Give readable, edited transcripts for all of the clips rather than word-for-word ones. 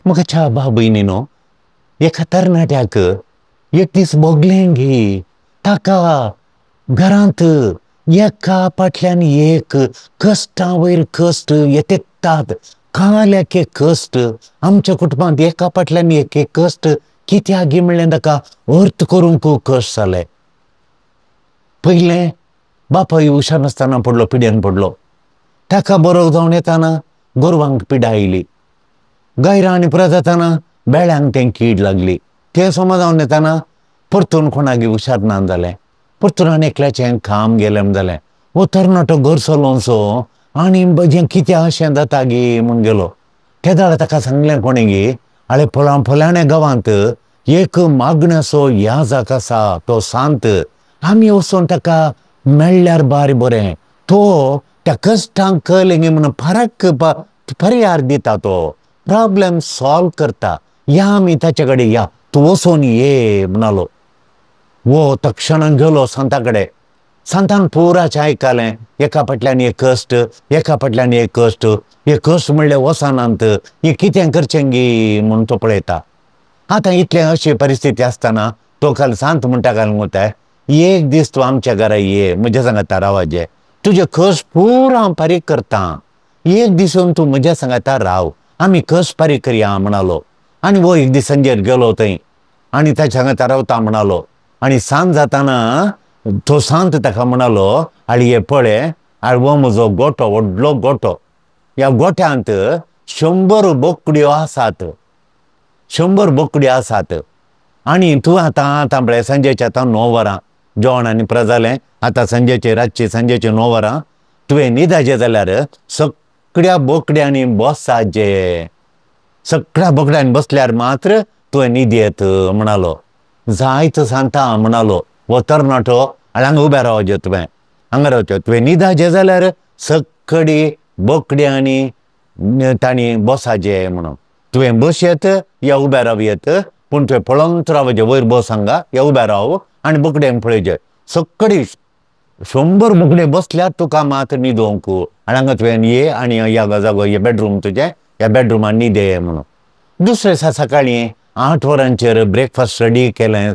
म्हज्या बाबयनीनो, एका तरणाट्याक एक दीस भोगलें गी, ताका घरांत एका फाटल्यान एक कश्टां वयर कश्ट येतात. काल एक एक कश्ट आमच्या कुटुंबांत एका फाटल्यान एक एक कश्ट कित्याक गी म्हणलें ताका अर्थ करूंक कश्ट जाले. पयलें बापाय हुशार नासतना पडलो, पिड्यान पडलो. ताका बरो जावन येताना गोरवांक पिडा आयली, गायरां आनी पुरो जाताना बेळ्यांक तें कीड लागली. तें समज जावन येताना परतून कोणाक हुशार ना जालें, परतून आनी एकल्याचें काम गेलें जालें. हो तरणाटो घर चलोवचो आनी हें कित्याक अशें जाता गी म्हूण गेलो. ते जाल्यार ताका सांगलें कोणें गी, आळे फलाण्या गांवांत एक मागण्याचो याजक आसा, तो सांत, आमी वचून ताका मेळ्ळ्यार बारी बरें, तो त्या कश्टांक कळ्ळें गी म्हणून फरक परिहार दिता, तो प्रॉब्लेम सॉल्व करता, या आमी ताचे कडेन या, तूं वचून ये म्हणालो. वो तक्षणाक गेलो सांता कडेन. सांतान पुराचें आयकलें, एका फाटल्यान एक कश्ट, एका फाटल्यान एक कश्ट, हे कश्ट म्हणल्यार वचनात, हें कितें करचें गी म्हूण तो पळयता. आतां इतलें अशी परिस्थिती आसतना तो काल सांत म्हणटा काल म्हणटा, एक दीस तूं आमच्या घरा ये, म्हज्या सांगाता रावाचे, तुजे कश्ट पुरा हांव फारीक करता, एक दीस येवन तूं म्हज्या सांगाता राव, आमी कश्ट फारीक करया म्हणालो. आनी हो एक दीस सांजेर गेलो थंय आनी ताच्या सांगाता रावता म्हणालो. आनी सांज जाताना तो सांत ताका म्हणालो, आनी हे पळय, आनी हो म्हजो गोटो, व्हडलो गोटो, ह्या गोट्यांत 100 बोकड्यो आसात, 100 बोकड्यो आसात. आनी तूं आतां आतां पळय सांजेचें आतां 9 वरां जेवण आनी पुरो जालें, आतां सांजेचें रातचें सांजेचें 9 वरां तुवें न्हिदाचें जाल्यार सगळ्या बोकड्यांनी बसाचें, सगळ्या बोकड्यांनी बसल्यार मात्र तुवें न्हीद येत म्हणालो. जायत सांता म्हणालो हो तरणाटो, आनी हांगा उबें रावचें तुवें, हांगा रावचें, तुवें न्हिदाचें जाल्यार सगळी बोकड्यांनी तांणी बसाचें म्हणून, तुवें बसयत या उबें रावयत, पूण तुवें पळोवंक रावचें, वयर बस हांगा या उबें राव आनी बोकड्यांक पळयचें, सगळी 100 बोकडे बसल्यार तुका मात न्हिदोवंक, आनी हांगा तुवें ये आनी ह्या जागो हे बेडरूम तुजें, ह्या बेडरुमान न्हिदे म्हणून. दुसरे दिसा सकाळीं 8 वरांचेर ब्रेकफास्ट रेडी केलें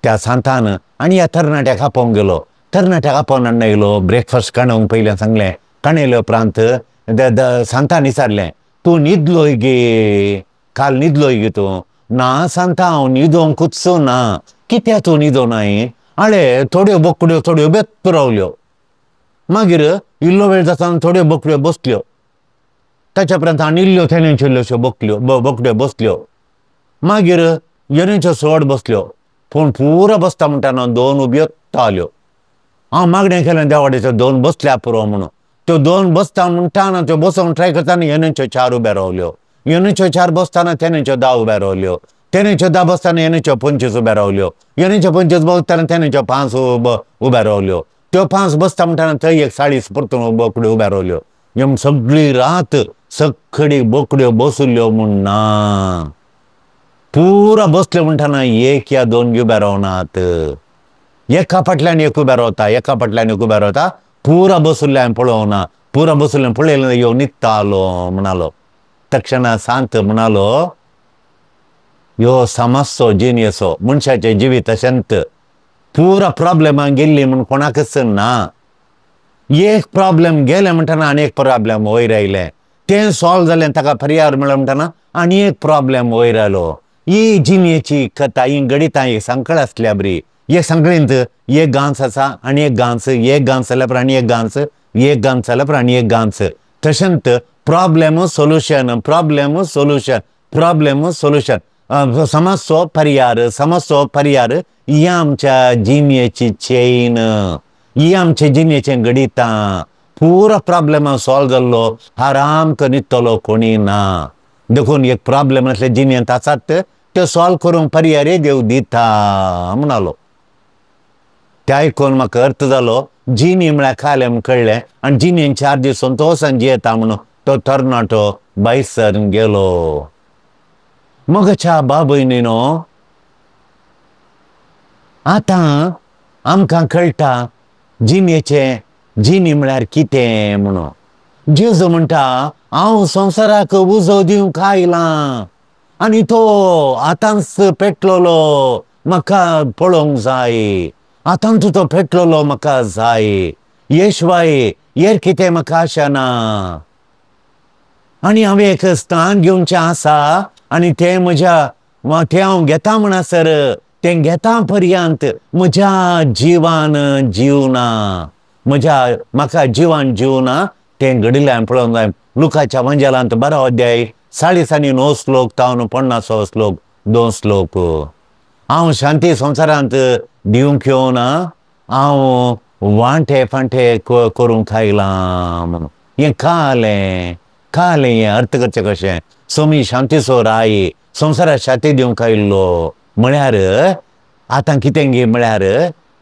त्या सांतान आनी ह्या तरणाट्याक आपोवंक गेलो. तरणाट्याक आपोवन हाडून येयलो, ब्रेकफास्ट काणोवंक पयलें सांगलें. काणयले उपरांत सांतान विचारलें, तूं न्हिदलोय गे, काल न्हिदलोय गे तूं? ना सांता, हांव न्हिदोवंकूच ना. कित्याक तूं न्हिदोनाय? आळे थोड्यो बोकड्यो थोड्यो बेत्त रावल्यो, मागीर इल्लो वेळ जाताना थोड्यो बोकड्यो बसल्यो, ताच्या उपरांत आनी इल्ल्यो तेणेच्यो इल्ल्योश्यो बोकल्यो बोकड्यो बसल्यो, मागीर येणेच्यो चड बसल्यो, पूण पुरो बसता म्हणटा 2 उब्यो आल्यो. हांव मागणें केलें देवाडेच्यो 2 बसल्या पुरो म्हणून, त्यो 2 बसता म्हणटा ना त्यो बसोवंक ट्राय करतना येणेच्यो 4 उब्यो रावल्यो, येणेच्यो 4 बसतना तेणेच्यो 10 उब्यो रावल्यो, तेणेच्यो 10 बसतना येणेच्यो 25 उब्यो रावल्यो, येणेच्यो 25 बसतना तेणेच्यो 5 उब्यो रावल्यो, त्यो 5 बसता म्हणटा थंय एक 40 परतून बोकड्यो उब्यो रावल्यो. येम सगळी रात सगळी बोकड्यो बसल्यो म्हूण ना, पुरा बसल्यो म्हणटा 1 या 2 उब्या रावनात, एका फाटल्यान एक उब्या रावता, एका फाटल्यान एक उब्या रावता, पुरा बसल्ले हांवें पळोवना, पुरा बसल्ले पळयलें यो न्हिदतालो म्हणालो. तक्षणा सांत म्हणालो, ह्यो समजचो जिणेचो मनशाचें जिवीत अशेंच पुरा प्रॉब्लेमां गेल्ली म्हूण कोणाकच ना, एक प्रॉब्लेम गेलें म्हणटना आनी एक प्रॉब्लेम वयर आयलें, तें सॉल्व जालें ताका परिहार मेळ्ळो म्हणटना आनी एक प्रॉब्लेम वयर आयलो. ही जिणेची कथा, ही गणितां एक सांकळ आसल्या बरी, एक सांकळींत एक गांस आसा आनी एक गांस, एक गांस जाल्यार आनी एक गांस, एक गांस जाल्यार आनी एक गांस, तशेंच problem solution, problem solution, problem solution, समस्यो परिहार, समस्यो परिहार, ही आमच्या जिणेची चेन, ही आमच्या जिणेचें गणितां. पुरो प्रॉब्लेम सॉल्व जाल्लो आराम न्हिदतलो कोणी ना, देखून एक प्रॉब्लेम आसले जिणेंत आसात ते सॉल्व करूंक पर्याय देव दिता म्हणालो. ते आयकून म्हाका अर्थ जालो, जिणी म्हळ्यार खालें म्हूण कळ्ळें आनी जिणेन 4 दीस संतोशान जियेता म्हणून तो तरणाटो भायर गेलो. मगच्या बाबयनीनो, आतां आमकां कळटा जिणेचें जिणी म्हळ्यार कितें म्हणून. जेजू म्हणटा, हांव संवसाराक उजो दिवंक आयलां, आनी तो आतांच पेटलोलो म्हाका पळोवंक जाय, आतांच तो पेटलोलो म्हाका जाय, हे शिवाय हेर कितें म्हाका आशा ना। आनी हांवें एक स्थान घेवचें आसा आनी तें म्हज्या तें हांव घेता म्हणसर तें घेता पर्यंत म्हज्या जिवान जीव ना, म्हज्या म्हाका जिवान जीव ना। तें घडिल्लें हांवें पळोवंक जाय। लुकाच्या वंजेलांत 12 अध्याय 40 आणि 9 श्लोक तावन 50 श्लोक 2 श्लोक। हांव शांती संवसारांत दिवंक येवना, हांव वांटे फांटे करूंक आयलां म्हणून। हें कालें कालें हें अर्थ करचें कशें? सोमी शांतीचो राय संवसाराक शांती दिवंक आयिल्लो म्हळ्यार आतां कितें गे म्हळ्यार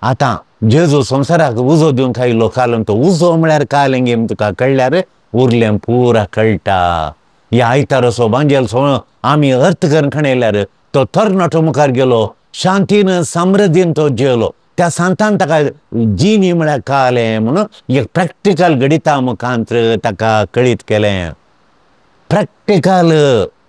आतां जेजू संवसाराक उजो दिवंक आयिल्लो काल, तो उजो म्हळ्यार कालें गे तुका कळ्ळ्यार उरलें पुरा कळटा। ह्या आयताराचो बांजेल आमी अर्थ करून खणयल्यार तो तरणाटो मुखार गेलो, शांतीन समृद्धीन तो जेलो। त्या सांतान ताका जिनी म्हळ्यार कालें म्हणून एक प्रॅक्टिकल घडिता मुखांत ताका कळीत केलें, प्रॅक्टिकल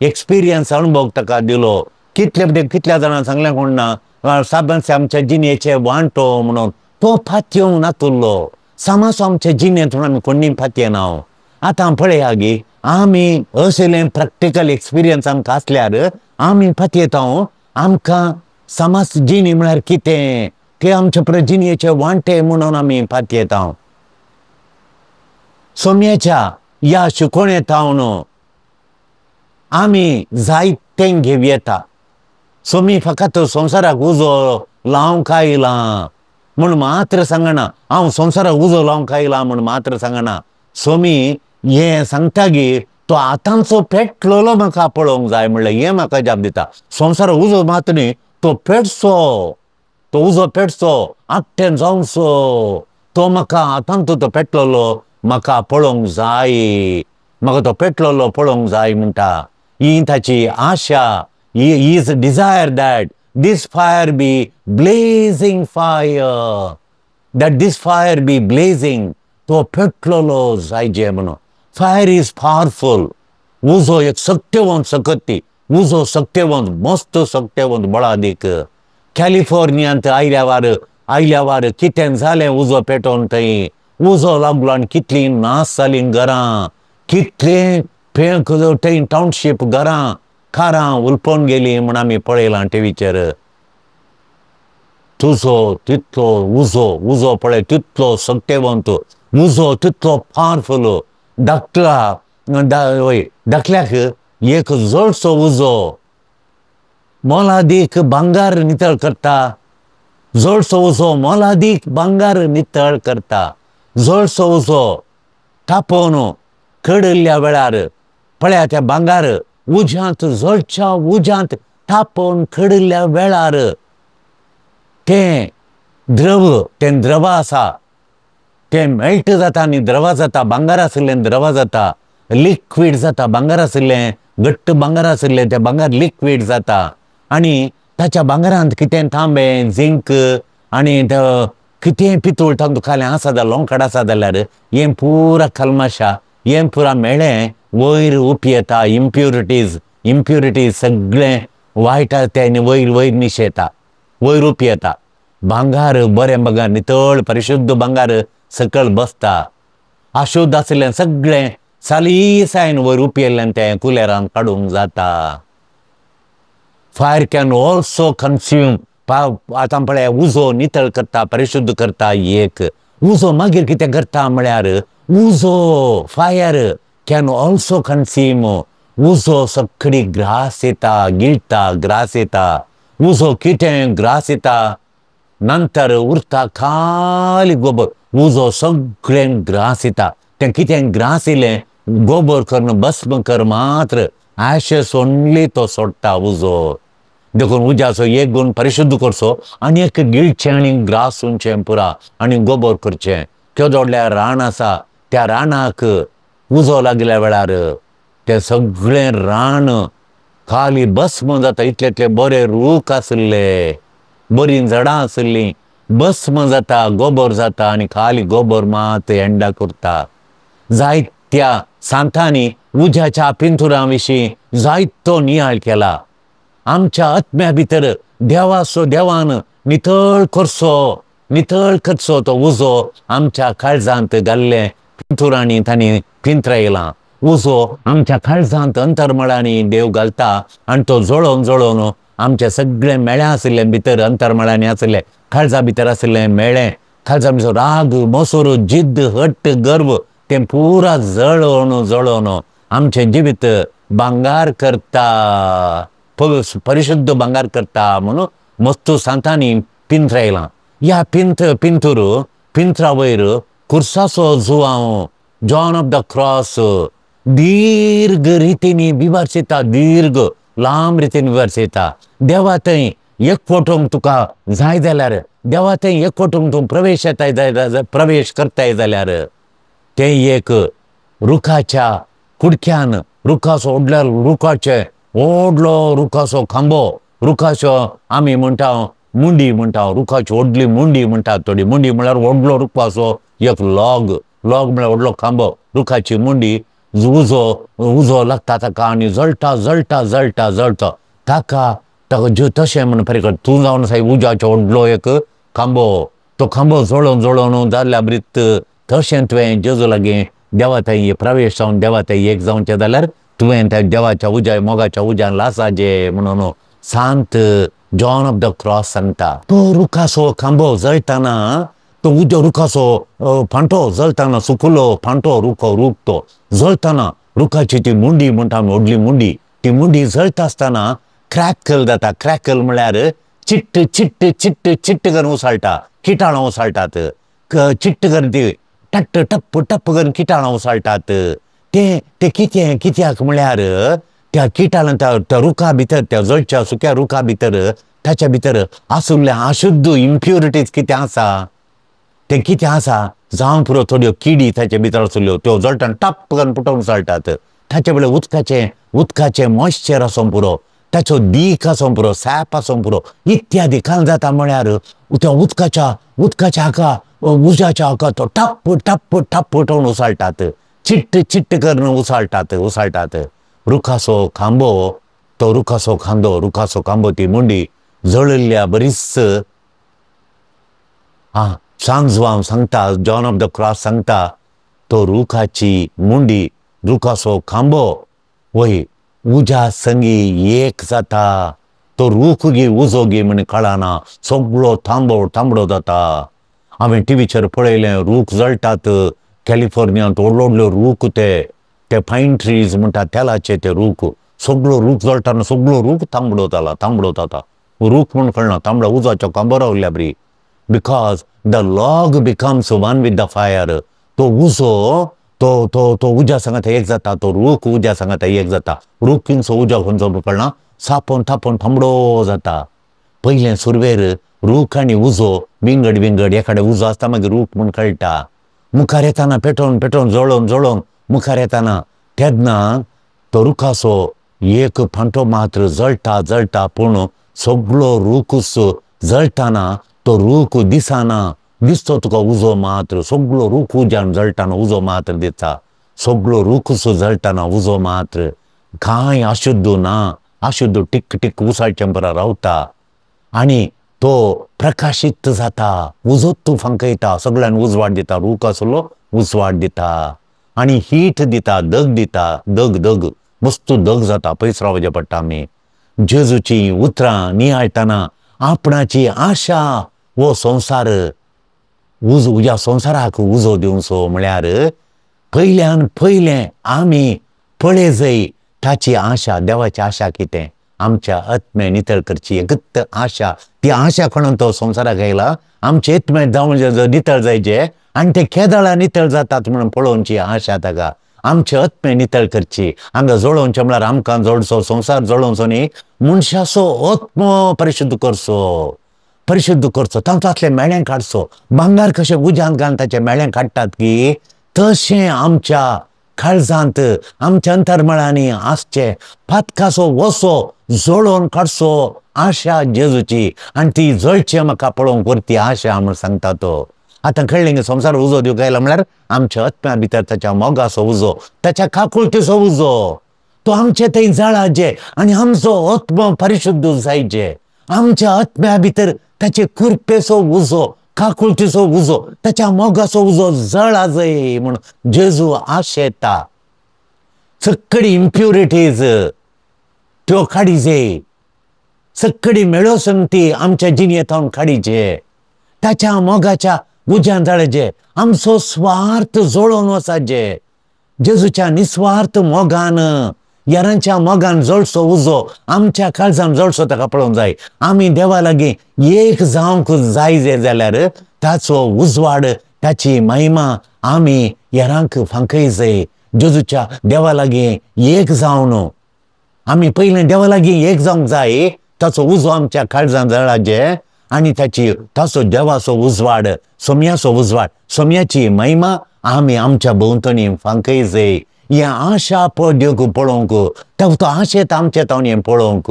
एक्सपिरियन्स अणभव ताका दिलो। कितले कितल्या जाणांक सांगलें कोण ना, साबांसे आमच्या जिणेचे वांटो म्हणून तो फातयेवंक नातुल्लो। सामासो आमच्या जिणेंत म्हणून आमी कोण्णी फातयेना। आतां पळया गे आमी असलें प्रॅक्टिकल एक्सपिरियन्स आमकां आसल्यार आमी फातयेता, आमकां समाज जिणी म्हळ्यार कितें ते आमच्या प्रजिणयेचे वांटे म्हणून आमी फातयेता। सोम्याच्या ह्या शिकोवणेंत आमी जायतें घेवं येता। सोमी फकत संवसाराक उजो लावंक आयलां म्हूण मात्र सांगना, हांव संवसाराक उजो लावंक आयलां म्हूण मात्र सांगना। सोमी हें सांगता गे तो आतांचो पेटलोलो म्हाका पळोवंक जाय म्हणलें हें म्हाका जाप दिता। संवसाराक उजो मात न्ही, तो पेटचो, तो उजो पेटचो, आकटें जावचो, तो म्हाका आतांचो तो पेटलोलो म्हाका पळोवंक जाय, म्हाका तो पेटलोलो पळोवंक जाय म्हणटा। ही ताची आशा, his desire that this fire be blazing fire, that this fire be blazing, तो पेटलोलो जायजे म्हणून। फायर is powerful, उजो एक सक्तेवंत सकती, उजो सक्तेवंत, मस्त सक्तेवंत बळादीक। कॅलिफोर्नियांत आयल्या वार कितें जालें उजो पेटोवन थंय उजो लागलो आनी कितलीं नाश जालीं घरां, कितलें थंय टावनशीप घरां कारां उलपोवन गेलीं म्हूण आमी पळयलां टिवीचेर। तुजो तितलो उजो, उजो पळय तितलो सक्तेवंत, उजो तितलो पावरफूल। धाकला वय धाकल्याक एक जळचो उजो मोलादीक भांगार नितळ करता, जळचो उजो मोलादीक भांगार नितळ करता। जळचो उजो तापोवन कडिल्ल्या वेळार पळया त्या भांगार उज्यांत जळच्या उज्यांत तापोवन कडिल्ल्या वेळार तें द्रव, तें द्रव आसा तें मेल्ट जाता आनी द्रव जाता, भांगर आशिल्लें द्रव जाता, लिक्वीड जाता, भांगर आशिल्लें घट्ट भांगर आशिल्लें तें भांगर लिक्वीड जाता। आनी ताच्या भांगरांत कितें तांबें, झिंक आनी कितें पितूळ तातूंत खालें आसा जाल्यार, लोंकड आसा जाल्यार हें पुरा कलमाशा, हें पुरा मेळें वयर उपयेता, इम्प्युरिटीज, इम्प्युरिटीज सगळें वायट आसा तें वयर वयर निशेता, वयर उपयेता। भांगार बरें भांगार नितळ परिशुद्ध भांगार सकयल बसता, अशुद्ध आशिल्लें सगळें सालिसायन वयर उपयेल्ल्यान तें कुलेरान काडूंक जाता। फायर can also consume, आतां पळय उजो नितळ करता, परिशुद्ध करता एक उजो मागीर कितें करता म्हळ्यार उजो फायर can also consume, उजो सगळी ग्रास येता, गिळटा, ग्रास येता, उजो कितें ग्रास येता, नंतर उरता खाली गोबर, उजो सगळें ग्रास येता, तें कितें ग्रास येयलें गोबर करून भस्म कर मात्र एशेस ओन्ली तो सोडटा उजो। देखून उज्याचो एक गुण परिशुद्ध करचो आनी एक गिळचें आनी ग्रास उरचें पुरा आनी गोबर करचें। केदोडल्या रान आसा त्या रानाक उजो लागल्या वेळार तें सगळें रान खाली भस्म जाता, इतले इतले बरे रूख आशिल्ले, बरीं झाडां आशिल्लीं भस्म जाता, गोबर जाता आनी खाली गोबर मात एंडा करता। जायत्या सांतांनी उज्याच्या पिंतुरां विशीं जायतो नियाळ केला. आमच्या आत्म्या भितर देवाचो देवान नितळ करचो, नितळ करचो तो उजो आमच्या काळजांत घाल्ले पिंतुरांनी तांणी पिंतरायला. उजो आमच्या काळजांत अंतरमळांनी देव घालता आनी तो जळोवन जळोवन आमचे सगळे मेळे आशिल्ले भितर, अंतरमळांनी आशिल्ले, काळजा भितर आशिल्ले मेळे, काळजा भितर राग, मोसोर, जिद्द, हट्ट, गर्व तें पुरा जळोवन जळोवन आमचें जिवीत भांगार करता, परिशुद्ध भांगार करता म्हणून मस्तू सांतांनी पिंतरायलां. ह्या पिंतूर पिंतरा वयर कुर्साचो जुवांव जॉन ऑफ the cross दीर्घ रितीनी विवर्सिता, दीर्घ लांब रितीन विवर्सिता. देवा थंय एकवटूंक तुका जाय जाल्यार, देवा थंय एकवटूंक तूं प्रवेश येताय जाय, प्रवेश करताय जाल्यार तें एक रुखाच्या कुडक्यान, रुखाचो व्हडल्या रुखाचें व्हडलो रुखाचो खांबो, रुखाचो आमी म्हणटा मुंडी म्हणटा, रुखाची व्हडली मुंडी म्हणटात थोडी. मुंडी म्हळ्यार व्हडलो रुखाचो एक लॉग, लॉग म्हळ्यार व्हडलो खांबो, रुखाची मुंडी. उजो उजो लागता ताका आनी जळटा जळटा जळटा जळटा ताका ताका तशें म्हण परी तूं जावन आसा उज्याचो व्हडलो एक खांबो, तो खांबो जळोवन जळोवन जाल्ल्या ब्रीत तशें तुवें जेजू लागीं देवा थंय प्रवेश जावन देवा थंय एक जावचें जाल्यार तुवें त्या देवाच्या उज्या मोगाच्या उज्यान लासाजे म्हणून Sant John of the cross सांगता. तो रुखाचो खांबो जळटना, तो उजो रुखाचो फांटो जळटना, सुकुलो फांटो रुखो रूख तो जळटना रुखाची ती मुंडी म्हणटा आमी व्हडली मुंडी, ती मुंडी जळटा आसतना क्रॅकल जाता. क्रॅकल म्हळ्यार चिट्ट चिट्ट चिट्ट चिट्ट करून उसळटा, किटाळां उसळटात, चिट्ट करून ती टट्ट टप्प टप्प करून किटाळां उसळटात. तें तें कितें कित्याक म्हळ्यार त्या किटाळां त्या रुखा भितर, त्या जळच्या सुक्या रुखा भितर ताच्या भितर आशिल्लें अशुद्ध इम्प्युरिटीज कितें आसा तें कितें आसा जावं पुरो थोड्यो किडी ताचे भितर आशिल्ल्यो त्यो जळटान टप्प करून पुटोवन उसळटात. ताचे वेळार उदकाचें उदकाचें मॉइश्चर आसूंक पुरो, ताचो दीख आसूंक पुरो, सॅप आसूंक पुरो इत्यादी. काल जाता म्हळ्यार त्या उदकाच्या उदकाच्या हाका उज्याच्या हाका तो टप्प टप्प टप्प पुटोवन उसळटात, चिट्ट चिट्ट करून उसळटात उसळटात. रुखाचो खांबो, तो रुखाचो खांदो, रुखाचो खांबो ती मुंडी जळिल्ल्या बरीच आं सांजवांव सांगता, जॉन ऑफ the cross सांगता, तो रुखाची मुंडी, रुखाचो खांबो वय उज्या संगी एक जाता. तो रूख गी उजो गी म्हण कळना, सगळो तांबो तांबडो जाता. हांवें टिवीचेर पळयलें रूख जळटात कॅलिफोर्नियांत, व्हडलो व्हडलो रूख ते ते पायन ट्रीज म्हणटा तेलाचे ते रूख, सगळो रूख जळटाना सगळो रूख तांबडो जाला, तांबडो जाता. रूख म्हण कळना, तांबडो उजवाचो खांबो रावल्या बरी. Because the log becomes one with the fire. तो उजो तो तो तो उज्या सांगाता एक जाता, तो रूख उज्या सांगाता एक जाता. रूख खंयचो उजो खंयचो कळना, सापोवन थापोवन तांबडो जाता. पयलें सुरवेर रूख आनी उजो विंगड विंगड, एखादें उजो आसता मागीर रूख म्हूण कळटा. मुखार येताना पेटोवन पेटोवन जळोवन जळोवन मुखार येताना तेन्ना तो रुखाचो एक फांटो मात्र जळटा जळटा, पूण सगळो रूखूच जळटाना तो रूख दिसना, दिसतो तुका उजो मात्र. सगळो रूख उज्यान जळटाना उजो मात्र दिता, सगळो रूखूच जळटाना उजो मात्र, कांय अशुद्ध ना, अशुद्ध टिक टिक उसळचें बरो रावता आनी तो प्रकाशीत जाता. उजोत तूं फांकयता, सगळ्यान उजवाड दिता, रूख आसलो उजवाड दिता आनी हीट दिता, दग दिता, दग दग वस्तू दग जाता. पयस रावचें पडटा आमी. जेजूची उतरां नियाळटना आपणाची आशा हो संवसार उजो, ह्या संवसाराक उजो दिवचो म्हळ्यार पयल्यान पयलें आमी पळय जय ताची आशा, देवाची आशा कितें आमच्या आत्मे नितळ करची एकच आशा. ती आशा कोणून तो संवसाराक आयला, आमचे आत्मे जावन नितळ जायचे आनी ते केदळा नितळ जातात म्हणून पळोवची आशा ताका. आमचे आत्मे नितळ करची. हांगा जळोवचें म्हळ्यार आमकां जळचो संवसार जळोवचो न्ही, मनशाचो आत्मो परिशुद्ध करचो, परिशुद्ध करचो, तातूंतलें मेळें काडचो. भांगर कशें उज्यांत घालून ताचें मेळें काडटात की तशें आमच्या काळजांत आमच्या अंतर्मळांनी आसचें पातकाचो वसो जळोवन काडचो आशा जेजूची आनी ती जळचें म्हाका पळोवंक वरती आशा म्हूण सांगता तो. आतां कळ्ळें गे संवसार उजो दिवंक आयला म्हळ्यार आमच्या आत्म्या भितर ताच्या मोगाचो उजो, ताच्या काकुळटीचो उजो, तो आमचे थंय जळाचे आनी आमचो आत्मो परिशुद्ध जायचे. आमच्या आत्म्या भितर ताचे कृपेचो उजो, काकुळटीचो उजो, ताच्या मोगाचो उजो जळा जाय म्हूण जेजू आशेता. सगळी इम्प्युरिटीज त्यो काडीचे, सगळी मेळो संगती आमच्या जिणेंत काडीचे, ताच्या मोगाच्या उज्यान जाळाचे, आमचो स्वार्थ जळोवन वचाचे. जेजूच्या निस्वार्थ मोगान, यारांच्या मोगान जळचो उजो आमच्या काळजान जळचो ताका पळोवंक जाय. आमी देवा लागीं एक जावंक जाय जाल्यार ताचो उजवाड, ताची महिमा आमी यारांक फांकय जाय. जेजूच्या देवा लागीं एक जावन आमी पयलें देवा लागीं एक जावंक जाय, ताचो उजो आमच्या काळजान जळाचे आनी ताची ताचो देवाचो उजवाड, सोम्याचो उजवाड, सोम्याची महिमा आमी आमच्या भोंवतणी फांकय जाय. हें आशा दिवंक पळोवंक, तो आशेत आमचे तावन हें पळोवंक,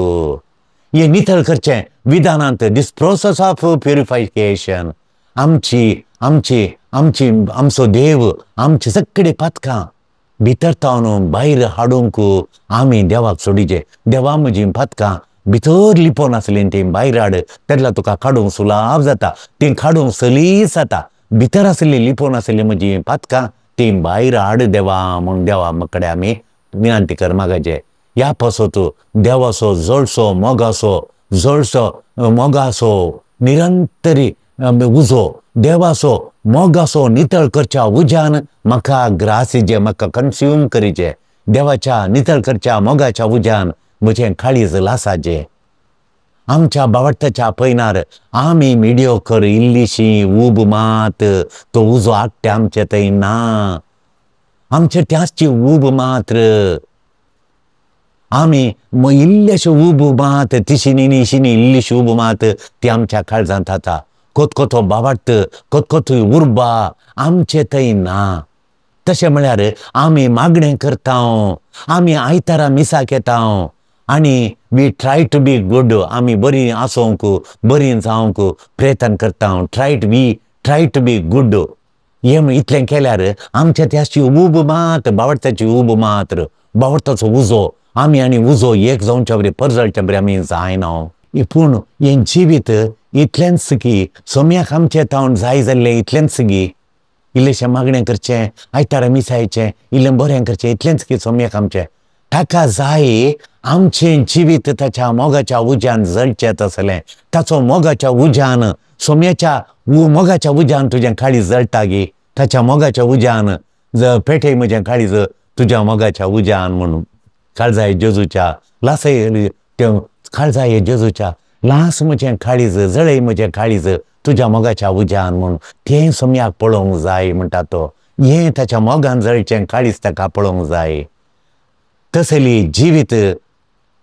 हें नितळ करचें विधानांत, दीस प्रोसेस ऑफ प्युरिफिकेशन. आमची आमची आमची आमचो देव आमची सगळीं पातकां भितर तावन भायर हाडूंक आमी देवाक सोडीचे. देवा म्हजी पातकां भितर लिपोवन आसलीं तीं भायर हाड, तेन्ना तुका काडूंक सुलाभ जाता, तीं काडूंक सलीस जाता. भितर आसली लिपोवन आसली म्हजी पातकां तीं भायर हाड देवा म्हूण देवा कडेन आमी विनंती कर मागाचे. ह्या पासत देवाचो जळसो मोगाचो, जळसो मोगाचो निरंतरी उजो, देवाचो मोगाचो नितळ करच्या उज्यान म्हाका ग्रासीचे, म्हाका कन्स्यूम करीचे. देवाच्या नितळ करच्या मोगाच्या उज्यान म्हजें काळीज लासाचें. आमच्या बावडटाच्या पयनार आमी मिडियोकर इल्लीशी ऊब मात, तो उजो आट्टे आमचे थंय ना, आमचे त्याची ऊब मात्र आमी इल्लेशे ऊब मात, तिशिनी निशिनी इल्लीशी ऊब मात ती आमच्या काळजांत जाता. कोतकोतो बावडट, कोतकोतो उर्बा आमचे थंय ना. तशें म्हळ्यार आमी मागणें करता, आमी आयतारा मिसाक येता आनी we try to be good, आमी बरीं आसूंक, बरीं जावंक प्रयत्न करता. We try to be good. हें इतलें केल्यार आमच्या त्याची ऊब मात, बावडटाची ऊब मात्र, बावडटाचो उजो, आमी आनी उजो एक जावच्या बरी परजळच्या बरी आमी जायना. पूण हें जिवीत इतलेंच की सोम्याक आमचें तावन जाय जाल्लें इतलेंच गी, इल्लेशें मागणें करचें, आयतारा मिसायचें, इल्लें बरें करचें, इतलेंच की सोम्याक आमचें. ताका जाय आमचें जिवीत ताच्या मोगाच्या उज्यान जळचें तसलें. ताचो मोगाच्या उज्यान, सोम्याच्या मोगाच्या उज्यान तुजें काळीज जळटा गी, ताच्या मोगाच्या उज्यान पेटय म्हजें काळीज तुज्या मोगाच्या उज्यान म्हणून. काळजाय जेजूच्या लासय, काळजाय जेजूच्या लास म्हजें काळीज, जळय म्हजें काळीज तुज्या मोगाच्या उज्यान म्हणून. तें सोम्याक पळोवंक जाय म्हणटा तो. हें ताच्या मोगान जळचें काळीज ताका पळोवंक जाय. तसली जिवीत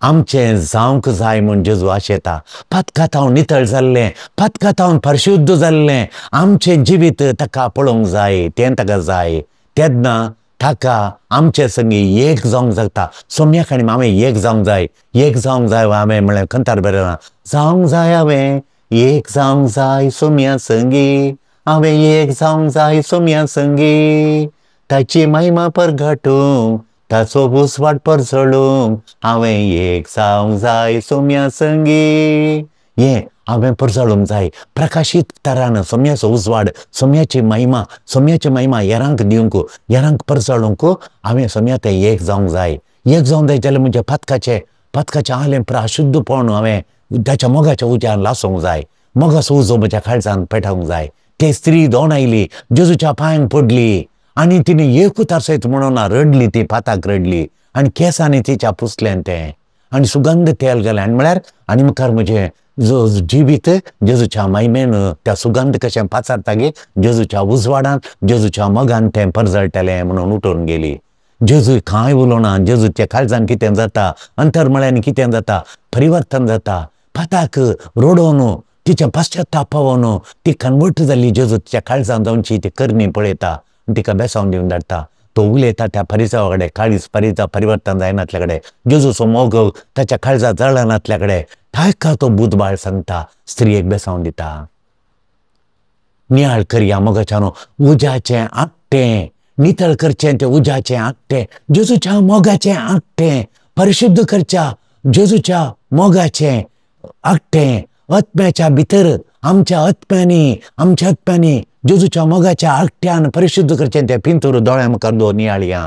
आमचें जावंक जाय म्हूण जेजू आशेता. पातकां नितळ जाल्लें, पातकां परिशुद्ध जाल्लें आमचें जिवीत ताका पळोवंक जाय, तें ताका जाय. तेन्ना ताका आमचे संगी एक जावंक जाता. सोम्याक आनी हांवें एक जावंक जाय, एक जावंक जाय हांवें म्हळ्यार कंतार बरें ना, जावंक जाय हांवें एक जावंक जाय सोम्या संगी, हांवें एक जावंक जाय सोम्या संगी, ताची महिमा परगटूंक, ताचो उजवाड परजळूंक, हांवें एक जावंक जाय सोम्या संगी. हें हांवें परजळूंक जाय प्रकाशीत तरान सोम्याचो उजवाड, सोम्याची महिमा, सोम्याची महिमा हेरांक दिवंक, हेरांक परजळूंक हांवें सोम्या तें एक जावंक जाय. एक जावंक जाय जाल्यार म्हज्या पातकाचें, पातकाचें आलें प्राशुद्धपण हांवें ताच्या मोगाच्या उज्यान लासूंक जाय. मोगाचो उजो म्हज्या काळजान पेटोवंक जाय. ते स्त्री दोन आयली, जेजूच्या पांयांक पडली आनी तिणें एक उतार सयत म्हणून रडली, ती पाताक रडली आनी केंसांनी तिच्या पुसलें तें आनी सुगंध तेल घालें. आनी म्हळ्यार आनी मुखार म्हजें जो जिवीत जेजूच्या महिमेन त्या सुगंध कशें पाचारता गे, जेजूच्या उजवाडान, जेजूच्या मोगान तें परजळटलें म्हणून उठून गेली. जेजू कांय उलोवना, जेजूच्या काळजान कितें जाता, अंतर्मळ्यान कितें जाता, परिवर्तन जाता. पाताक रडोवन तिचें पश्चाताप पावोवन ती कन्वर्ट जाल्ली जेजू तिच्या काळजान जावची ती करणी पळयता, तिका बेसावन दिवन धाडटा. तो उलयता त्या परिसवा कडेन, काळीज परिवर्तन जायनातल्या कडेन, जेजूचो मोग ताच्या काळजा जळनातल्या कडेन ताका तो बुधबाळ सांगता, स्त्रियेक बेसावन दिता. नियाळ करया मोगाच्यानो. उज्याचें आकटें नितळ करचें, तें उज्याचें आकटें जेजूच्या मोगाचें आकटें परिशुद्ध करच्या जेजूच्या मोगाचें आकटें आत्म्याच्या भितर आमच्या आत्म्यांनी, आमच्या आत्म्यांनी जेजूच्या मोगाच्या आकट्यान परिशुद्ध करचें तें पिंतूर दोळ्या मुखार दवर नियाळया.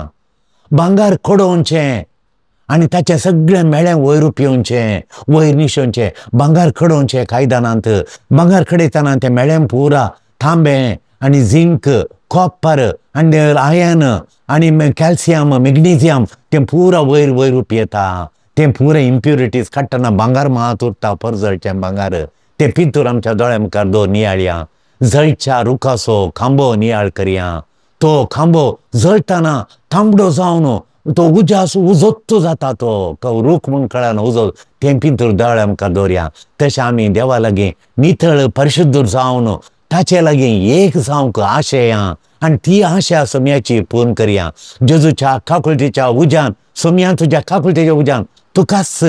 भांगर खडोवचें आनी ताचें सगळें मेळें वयर पिवचें, वयर निशेवचें. भांगर खडोवचें कायदानांत, भांगर खडयतना तें मेळें पुरा तांबें आनी झिंक, कॉपर आनी आयन आनी कॅल्शियम, मॅग्नेशियम तें पुरा वयर वयर पियेता. तें पुरा इम्प्युरिटीज काडटना भांगर मात उरता, परजळचें भांगर. तें पिंतूर आमच्या दोळ्या मुखार दवर नियाळया. जळच्या रुखाचो खांबो नियाळ करया. तो खांबो जळटना तांबडो जावन तो उज्यास उजोत्तो जाता, तो रूख म्हूण कळना उजो. तें पिंतूर दोळ्या मुखार दवरया. तशें आमी देवा लागीं नितळ परिशुद्ध जावन ताचे लागीं एक जावंक आशेया आनी ती आशा सोम्याची पूर्ण करया. जेजूच्या काकुळटीच्या उज्यान, सोम्या तुज्या काकुळटीच्या उज्यान तुकाच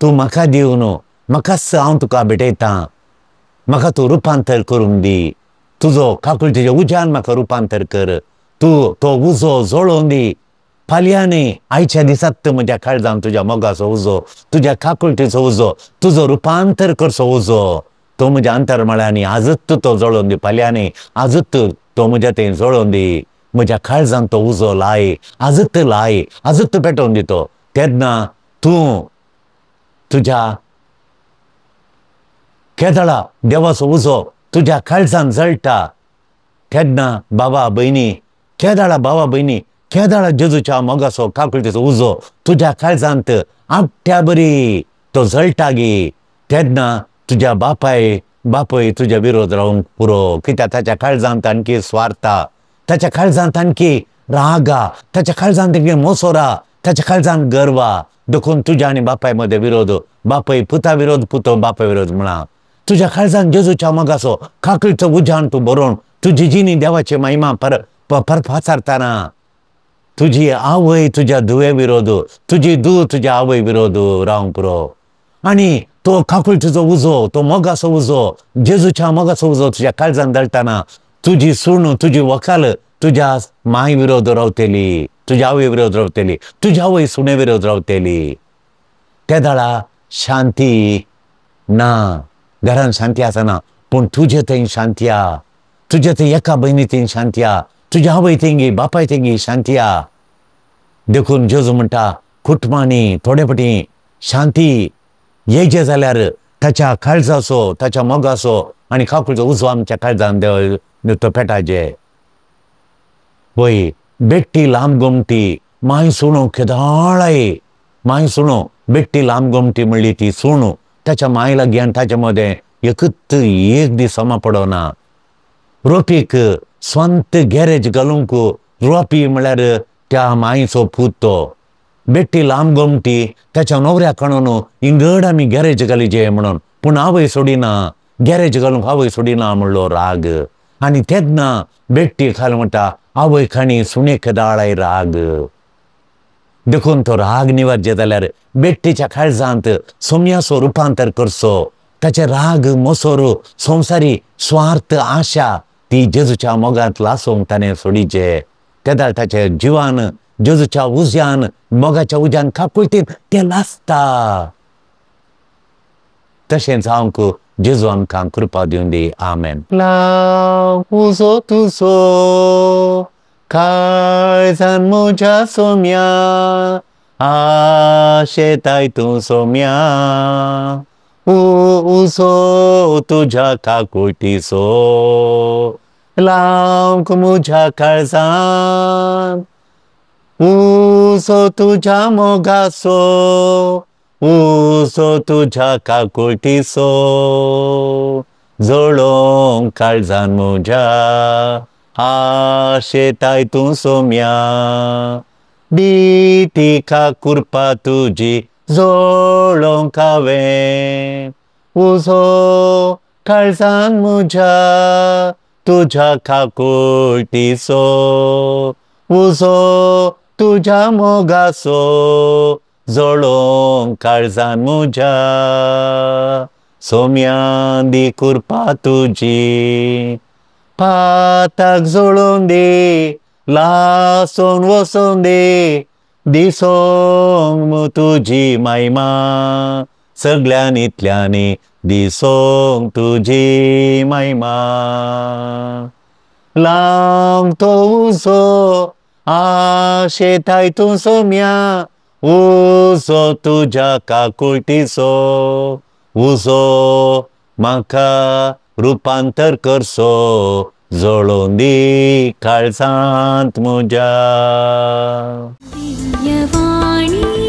तूं म्हाका दिवन म्हाकाच हांव तुका भेटयतां. म्हाका तूं रुपांतर करूंक दी, तुजो काकुळटीच्या उज्यान म्हाका रुपांतर कर. तूं तो उजो जळोवन दी. फाल्यां न्ही, आयच्या दिसात म्हज्या काळजान तुज्या मोगाचो उजो, तुज्या काकुळटीचो उजो, तुजो रुपांतर करचो उजो तो म्हज्या अंतरमळ्यांनी आजूच तो जळोवन दी. फाल्यां न्ही, आजूच तो म्हज्या थंय जळोवन दी. म्हज्या काळजान तो उजो लाय, आजूच लाय, आजूच पेटोवन दी तो. तेन्ना तूं तुज्या केदळा देवाचो उजो तुज्या काळजान जळटा तेन्ना बाबा भयणी, केदळा बाबा भयणी, केदळा जेजूच्या मोगाचो काकुळटीचो उजो तुज्या काळजांत आपट्या बरी तो जळटा गी, तेन्ना तुज्या बापाय बापय तुज्या विरोध रावंक पुरो. कित्याक ताच्या काळजांत आणखी स्वार्था, ताच्या काळजांत आणखी रागा, ताच्या काळजांत आणखी मोसोरा, ताच्या काळजांत गर्वा. देखून तुज्या आनी बापाय मदें विरोध, बापय पुता विरोध, पुतो बापाय विरोध म्हणा. तुज्या काळजांत जेजूच्या मोगाचो काकुळटीचो उज्यान तूं बरोवन तुजी जिणी देवाची महिमा पर पाचारतना तुजी आवय तुज्या धुवे विरोध, तुजी धूव तुज्या आवय विरोध रावंक पुरो. आनी तो काकुळटीचो उजो, तो मोगाचो उजो, जेजूच्या मोगाचो उजो तुज्या काळजान दळटना तुजी सूण, तुजी वकाल तुज्या माय विरोध रावतली, तुज्या आवय विरोध रावतली, तुज्या आवय सुणे विरोध रावतली. ते दळा शांती ना, घरान शांती आसना, पूण तुजे थंय शांती आ, तुजे थंय एका भयणी थंय शांती आ, तुज्या आवय तेंगी बापाय तेंगी शांती आ. देखून जेजू म्हणटा कुटुंबांनी थोडे फावटी शांती येयचे जाल्यार ताच्या काळजाचो, ताच्या मोगाचो आनी काकुळचो उजो आमच्या काळजान तो पेटाचे. वय बेट्टी लांब गोमटी माय सुणो केदाळाय, माय सुणो बेट्टी लांब गोमटी म्हणली ती सुणो ताच्या माय लागीं आनी ताच्या मदें एकूच एक दीस समा पडना. रोपीक स्वंत गॅरेज घालूंक रोपी म्हळ्यार त्या मायचो पूत तो. बेट्टी लांब गोमटी ताच्या न्हवऱ्याक आणून इंगड आमी गॅरेज घालीजे म्हणून, पूण आवय सोडिना, गॅरेज घालूंक आवय सोडिना म्हणलो राग. आनी तेन्ना बेट्टी खाल म्हणटा आवय खाणी सुणे केदाळाय राग. देखून तो राग निवारचे जाल्यार बेट्टीच्या काळजांत सोम्याचो रुपांतर करचो. ताचे राग, मोसोर, संवसारी स्वार्थ, आशा ती जेजूच्या मोगांत लासोवंक ताणें सोडीचे. तेदाळ ताचे जिवान जेजूच्या उज्यान, मोगाच्या उज्यान काकुळटीन तें लासता. तशें जावंक जेजू आमकां कृपा दिवन दी. आमेन. लाव उजो तुजो काळजान म्हज्या सोम्या, आशेताय तूं सोम्या, उजो तुज्या काकुळटीचो लावंक म्हज्या काळजान, उजो तुज्या मोगाचो, उजो तुज्या काकुळटीचो जळोवंक काळजान म्हज्या, आशेताय तूं सोम्या, दी तिका कृपा तुजी जळोवंक हांवें, उजो काळजान म्हज्या तुज्या काकुळटीचो, उजो तुज्या मोगाचो जळोवंक काळजान म्हज्या, सोम्या दी कृपा तुजी. पाताक जळोवन दी, लासोन वचोन दी, दिसोंक मु तुजी महिमा सगळ्यांनी इतल्यांनी दिसोंक तुजी महिमा. लांब तो उजो आशेताय तूं सोम्या, उजो तुज्या काकुळटीचो, उजो म्हाका रुपांतर करचो, जळोवन दी काळजांत म्हज्या. दिव्यवाणी.